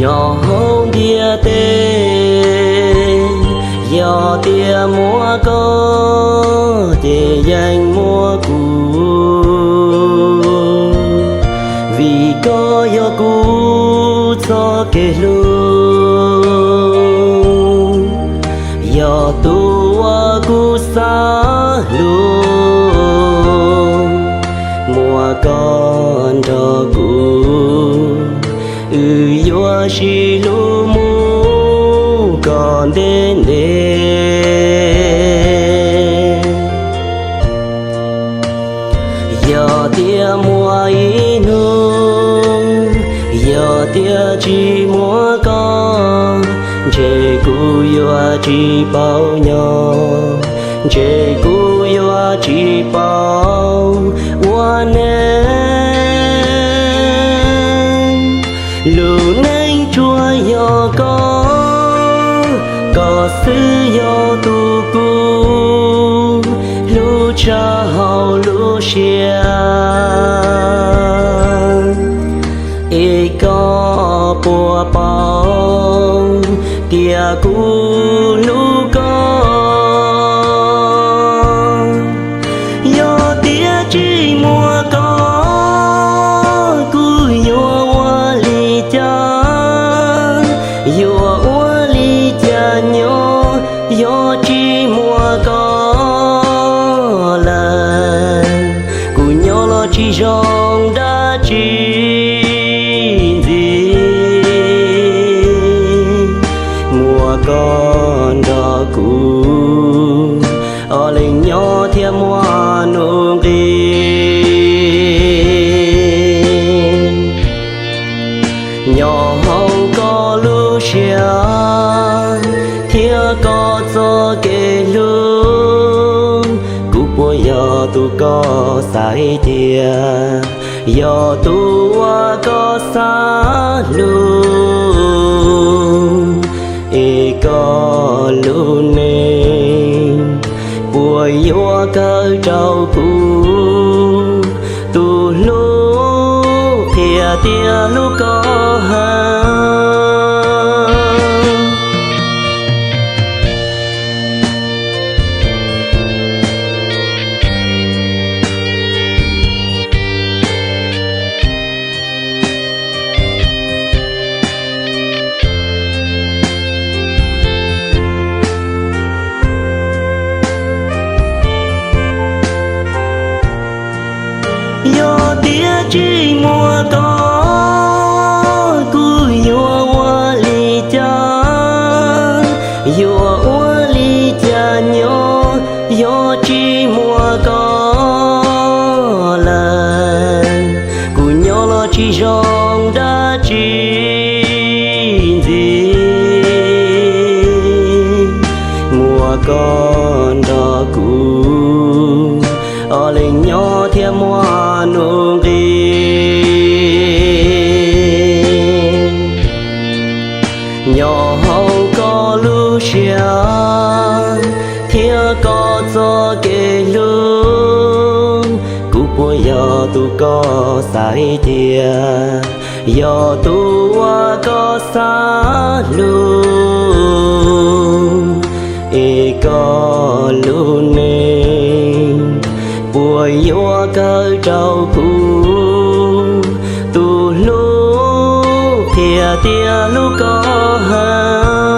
Nyob hauv ntiaj teb, yog tias muaj koj ces yeej muaj kuv, vim koj yog kuv txoj kev hlub, yog tus uas kuv xav hlub. Muaj koj nrog kuv, wb yuav sib hlub mus kom ntev ntev. Yog tias muaj ib hnub, yog tias tsis muaj koj, ntshe kuv yuav tsis paub nyob, ntshe kuv yuav tsis paub ua neej. Lub neej tsuas yog koj, koj xwb yog tus kuv hlub tshaj hauv lub siab. Es koj puas paub tias kuv hlub koj? Yog tias tsis muaj koj, kuv yuav ua li cas? Yuav ua li cas nyob yog tsis muaj koj lawm? Kuv nyob los tsis zoo dab tsi ntxiv, muaj koj nrog kuv, ob leeg nyob thiaj muaj nuj nqis. Nyob hauv koj lub siab thiab koj txoj kev hlub, kuv puas yog tus koj xaiv cia, yog tus uas koj xav hlub? Es koj lub neej puas yuav kawm rau kuv, tus hlub qhia tias hlub koj heev? Yog tias tsis muaj koj, kuv yuav ua li cas? Yuav ua li cas nyob yog tsis muaj koj lawm? Kuv nyob los tsis zoo dab tsi ntxiv, muaj koj nrog kuv, ob leeg nyob thiaj muaj nuj nqis. Nyob hauv koj lub siab thiab koj txoj kev hlub, kuv puas yog tus koj xaiv cia, yog tus uas koj xav hlub? Es koj lub neej puas yuav kawm rau kuv, tus hlub qhia tias hlub koj heev?